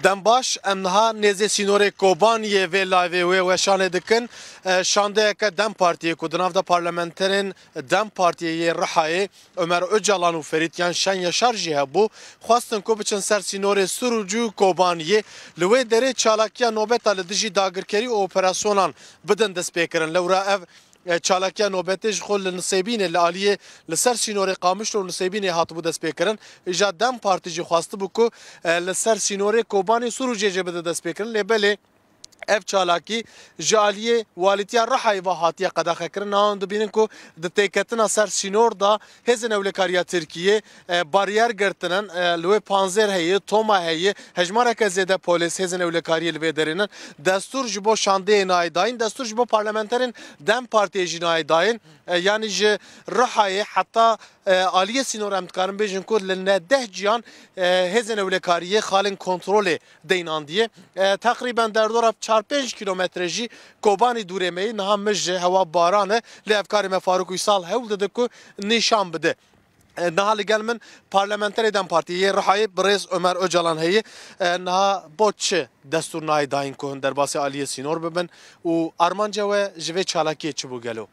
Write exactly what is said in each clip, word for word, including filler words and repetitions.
Dem baş, em niha nêzê sînorê Kobaniyê vê layvê wê weşanê dikin. E, şandeyeke dem Partiyê ku di nav de parlamenterên dem Partiyê yê Rihayê Ömer Ocalan û Ferît Yan Şen Yaşar jî hebû, xwestin ku biçin ser sînorê Suruc û Kobaniyê, li wê derê çalakiya nobeta li dijî dagirkerî û operasyonan bidin destpêkirin. Lewra ev e, çalakiya nobetê ji xwe li Nisêbînê, li aliyê, li ser sînorê Qamişlo û Nisêbînê hatibû destpêkirin. Îja dem Partî jî xwestibû ku, e, li ser sînorê Kobanê Sûrûcê jî bide destpêkirin. Lê belê ev çalakî ji aliyê Walîtiya Rihayê ve hatiye qedexekirin. Niha hûn dibînin ku di têketina ser sînor de hêzên ewlekariya Tirkiyê, e, bariyer girtinin, e, li wê panzêr heye, toma heye, hejmareke zêde polîs, hêzên ewlekariyê li vê derê ne. Destûr ji bo şandeyê nayê dayîn, destûr ji bo parlamenterên dem Partiyê jî nayê dayîn. E, yanî ji Rihayê heta, e, aliyê sînor em dikarin bêjin ku li neh deh ciyan, e, hêzên ewlekariyê xalên kontrolê deynandiye. E, teqrîben derdora çar pênc kîlometre jî Kobanî dûrê me ye. Niha mij ji hewa baran e, lê hevkarê me Farûk Uysal hewl dide ku nîşan bide. E, niha li gel min parlamenterê dem Partiyê yê Rihayê birêz Ömer Ocalan heye. E, niha bo çi destûr nayê dayîn ku hûn derbasî aliyê sînor bibin û armanca we ji vê çalakiyê çi bû gelo?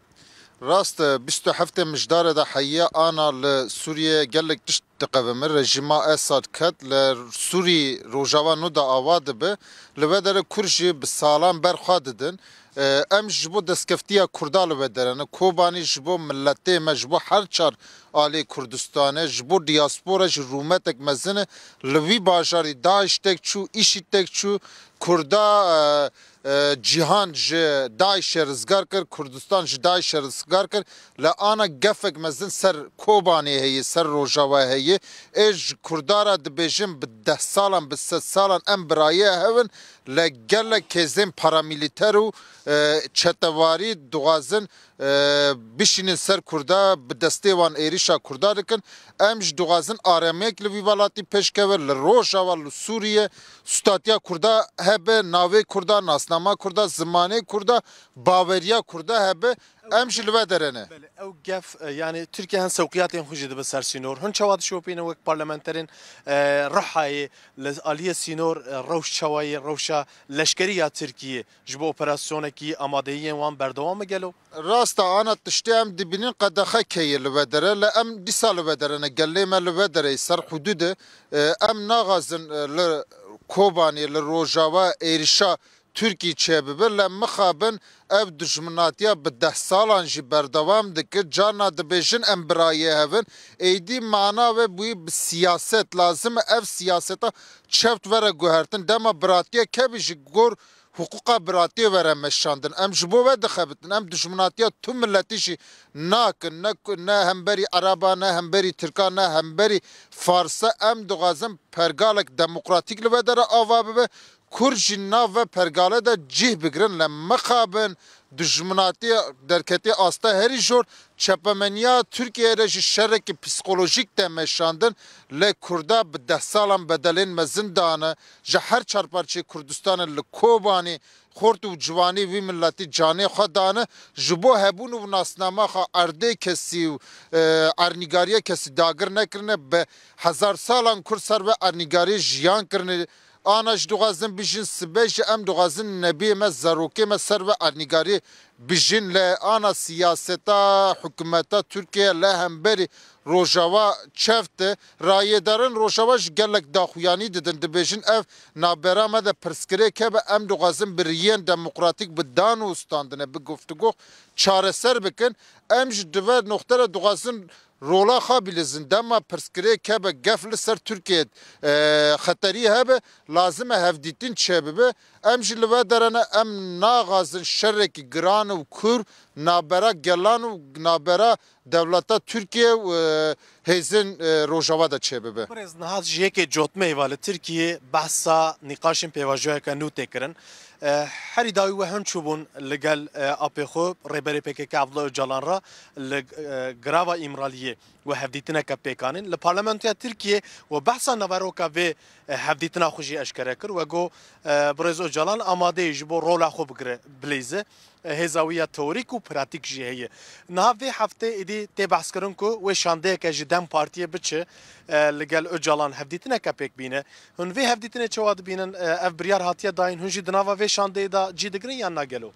Rast e, bîst û heftê Mijdarê de heye ana li Sûriyê gelek tişt diqevime. Rejîma Esad ket, li Sûrî Rojava nû de ava dibe. Li vê derê Kurd jî bi salan ber xwe didin. E, em ji bo destkeftiya Kurda li vê derê ne. Kobanî ji bo miletê me, ji bo her çar alê Kurdistanê, ji bo diaspora jî rûmetek mezin e. Li vî bajarî DAIŞ tek çû, IŞÎD tek çû, Kurda, e, e, cîhan ji DAIŞê rizgar kir, Kurdistan ji DAIŞê rizgar kir. Li ana gefek mezin ser Kobanê heye, ser Rojava heye. Ê ji Kurda re dibêjin bi deh salan, bi sed salan em birayê hev in. Li gelek hêzên paramîlîter û, e, çetewarî dixwazin, e, bişînin ser Kurda, bi destê wan êrîşa Kurda dikin. Em jî dixwazin aramiyek li vî welatî pêş keve, li Rojava, li Sûriyê, stûtatiya Kurda hebe, navê Kurda, nasnama Kurda, zimanê Kurda, baweriya Kurda hebe. Em jî li vê derê ne. Belê, ew gef, e, yanî Tirkiye hin sewqiyatên xwe jî dibe ser sînor. Hûn çawa dişopînin wek parlamenterên, e, Rihayê li aliyê sînor, e, rewş çawa ye, rewşa leşkerî ya Tirkiyê ji bo operasyonekî amadeyiyên wan berdewam e gelo? Rast e, ana tiştê em dibînin qedexe keye li vê derê, lê em dîsa li vê derê ne, gelê me li vê derê ser hudûd e. E, em naxwazin, e, li Kobanê, li Rojava êrîşa Tirkî çêbibe, lê mixabin ev dijminatiya bi deh salan jî berdewam dike. Carna dibêjin em birayê hev in. Êdî mana vê bûyî bi siyaset. Lazim e ev siyaseta çewt were guhertin. Dema biratiye kevî ji gor hiqûqa biratiyê were meşandin. Em ji bo vê dixebitin. Em dijminatiya tu miletî jî nakin. Ne ku-, ne hemberî Ereba, ne hemberî Tirka, ne hemberî Farsa. Em dixwazin pergalek demokratîk li vê derê ava bibe. Kurd jî nav ve pergale de cih bigirin, lê mixabin dijminatî derketî asta herî jor. Çepemeniya Tirkiyeyê re jî şerekî psîkolojîk tê meşandin, lê Kurda bi deh salan bedelên mezin dane, ji her çar parçeyê Kurdistanê li Kobanê xort û ciwanê wî miletî canê xwe dane, ji bo hebûn û nasnama xwe, erdê kesî û, e, ernîgariya kesî dagir nekirine, bi hezar salan Kurd ser ve ernîgariyê jiyan kirine. Ana jî dixwazin bijîn, sibe jî em dixwazin nebiyê me, zarokê me ser ve ernîgarî bijîn. Lê ana siyaseta hikûmeta Tirkiye li hemberî Rojava çewt e. Rayêdarên Rojava jî gelek daxuyanî didin, dibêjin ev navbera me de pirsgirêk hebe, em dixwazin bi riyên demokratîk, bi dan û standine, bi guftûgox çareser bikin. Em jî di vê noxte re dixwazin rola xwe bilîzin. Dema pirsgirêk hebe, gef li ser Tirkiye, e, xeterî hebe, lazim e hevdîtin çêbibe. Em jî li vê derê ne, em naxwazin şerekî giran û kûr navbera gelan û navbera dewleta Tirkiye û, e, hêzên, e, Rojava de çêbibe. Birêz, niha ji yekê cotmeyê ve li Tirkiyê behsa nîqaşên pêvajoyeke nû tê kirin. E, herî dawî we hin çûbûn li gel, e, apê xwe Rêberê P K K Abdullah Ocalan re li, e, girava Îmraliyê. We hevdîtineke pêk anîn. Li Parlamentoya Tirkiyê we behsa naveroka vê, e, hevdîtina xwe jî eşkere kir. We got, e, Birêz Ocalan amade ye ji bo rola xwe bigire, bileyze. E, hêza wî ya teorîk û pratîk jî heye. Niha vê heftê êdî tê behskirin ku wê şandeyeke ji DEM Partiyê biçe, e, li gel Ocalan hevdîtineke pêk bîne. Hûn vê hevdîtinê çawa dibînin? E, ev biryar hatiye dayîn, hûn jî di nava vê şandeyê de cî digirin yan na gelo?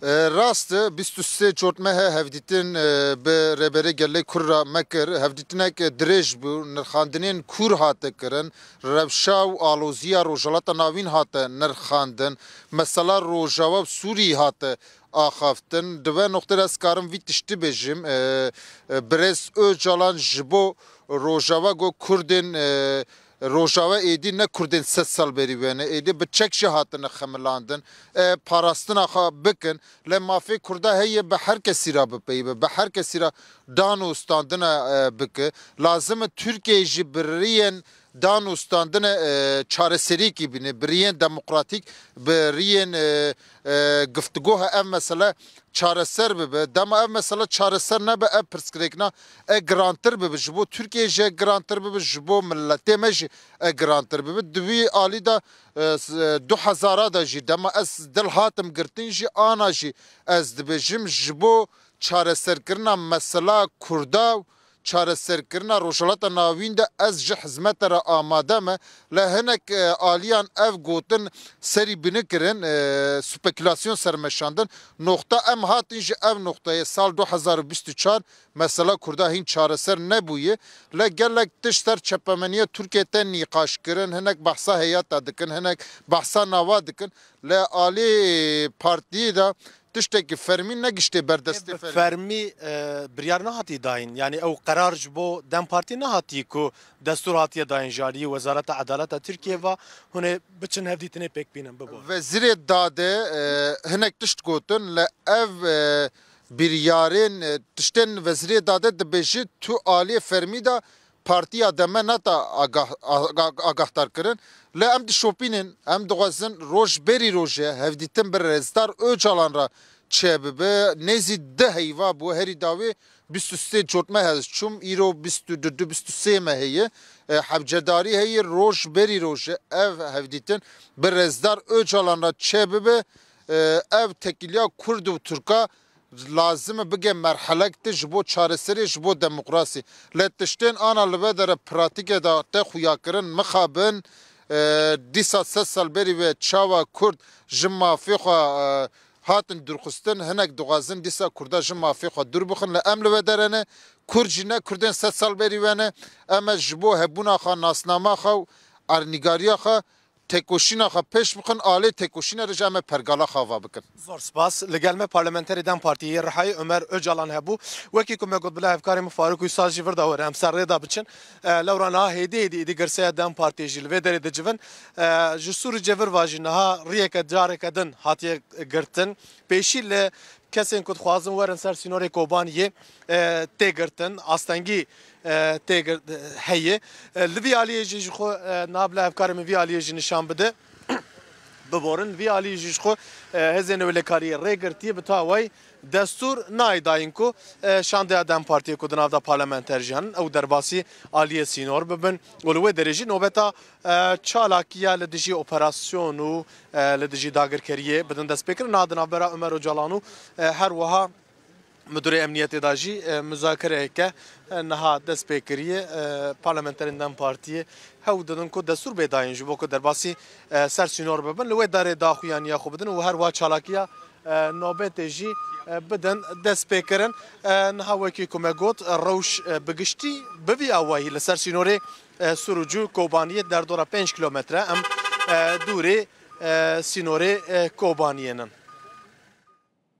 E, rast e, bîst û sê Cotmehe hevdîtin, e, bi Rêberê Gelê Kurd re me kir. Hevdîtinek dirêj bû, nirxandinên kûr hate kirin, rewşa û aloziya Rojhilata Navîn hate nirxandin, mesela Rojava û Sûrî hate axaftin. Di vê noqtê de ez karim vî tiştî bêjim. E, e, Birêz Ocalan ji bo Rojava got Kurdên, e, Rojava êdî ne Kurdên sed sal berî we ne. Êdî bi çek jî hatine xemilandin. E, parastina xwe bikin. Lê mafê Kurda heye bi her kesî re bipeyve. Bi her kesî re dan û standine, e, bike. Lazim e Tirkiye jî bi riyên dan û standine, e, çareseriyekî bîne. Bi riyên demokratîk, bi riyên, e, e, giftiguha ev mesele çareser bibe. Dema ev mesele çareser nebe, ev pirsgirêkna e girantir bibe. Ji bo Tirkiye jî e girantir bibe, ji bo miletê me jî e girantir bibe. Di vî alî de, e, s-, e, du hezara de jî dema ez dil hatim girtin jî ana jî ez dibêjim, ji bo çareserkirina mesela Kurda û çareserkirina Rojhilata Navîn de ez ji hizmete re amade me. Lê hinek, e, aliyan ev gotin serî binikirin, e, spekülasyon sermeşandin. Noxta em hatin ji ev noxteyê sal du hezar û bîst û çar mesela Kurda hîn çareser nebûye. Lê gelek tişt ser çepemeniya Tirkiye tên nîqaş kirin, hinek behsa heyeta dikin, hinek behsa nava dikin. Lê alî partiyê de tiştekî fermî negiştê ber destê fermî. Fermî, e, biryar nehatî dayîn. Yanî ew qerar ji bo DEM Partî nehatî ku destûr hatiye dayîn ji aliyê Wezareta Edaleta Tirkiye ve hûn ê biçin hevdîtinê pêk bînin, bibore. Wezîrê Dadê, e, hinek tişt gotin, lê ev, e, biryarên, e, tiştên Wezîrê Dadê dibêjî tu aliyê fermî de partiya DEM'e neta agah-, aga-, agahdar kirin. Lê em dişopînin, em dixwazin roj berî rojê hevdîtin bi Rêzdar Ocalan re çêbibe. Nêzî du heyva bû, herî dawî bîst û sê Cotmehe ez çûm, îro bîst û du, bîst û sê me heye. E, hevcedarî heye, roj berî rojê ev hevdîtin bi Rêzdar Ocalan re çêbibe. E, ev tekîliya Kurd û Tirka lazim e bige merhelek ti ji bo çareserê, ji bo demokrasî. Lê tiştên ana li vê dere pratîke de tê xuyakirin, mixabin, e, dîsa sed sal berî ve çawa Kurd ji mafê xwe, e, hatin dûrxistin, hinek dixwazin dîsa Kurda ji mafê xwe dûr bixin. Lê em li vê dere ne, Kurd jî ne Kurdên sed sal berî ve ne. Em e ji bo hebûna xwe, nasnama xwe û ernîgariya xwe têkoşîna xwe pêş bixin, alê têkoşîna re jî em ê pergala xwe ava bikin. Zor spas. Li gel me parlamenterê DEM Partiyê yê Rihayê Omer Ocalan hebû. Wekî ku me got, bila hevkarê min Farûk Uysal jî vir de were, em ser rê de biçin. E, lewra niha hêdî hêdî êdî girseya DEM Partiyê jî li vê derê dicivin. E, ji Sûrî Cevir ve jî niha riyeke careke din hatiye girtin. Pêşî li kesên ku dixwazin werin ser sînorê Kobaniyê, e, tê girtin, astengî, e, tê gir-, heye. E, li vî aliyê jî ji xwe, e, niha bila hevkarê min vî aliyê jî nîşan bide. Biborin, vî aliyê jî ji xwe, e, hêzên newlekariyê rê girtiye, bi tawayî destûr nayê dayîn ku, e, şandeya DEM Partiyê ku di nav de parlamenter jî henin, ew derbasî aliyê sînor bibin û li wê derê jî nobeta, e, çalakiya li dijî operasyon û, e, li dijî dagirkeriyê bidin destpêkirin. Niha di navbera Omer Ocalan û, e, her wiha Midûrê Emniyetê de jî, e, muzakereyeke, e, niha dest pê kiriye. E, parlamenterên DEM Partiyê hewl didin ku destûr bê dayîn ji bo ku derbasî, e, ser sînor bibin, li wê derê daxuyaniya xwe bidin û her wiha çalakiya, e, nobetê jî, e, bidin dest pê kirin. E, niha wekî ku me got, rewş, e, bi giştî bi vî awayî li ser sînorê, e, Sûrûcû Kobaniyê derdora pênc kilometre em, e, dûrê, e, sînorê, e, Kobaniyê nin.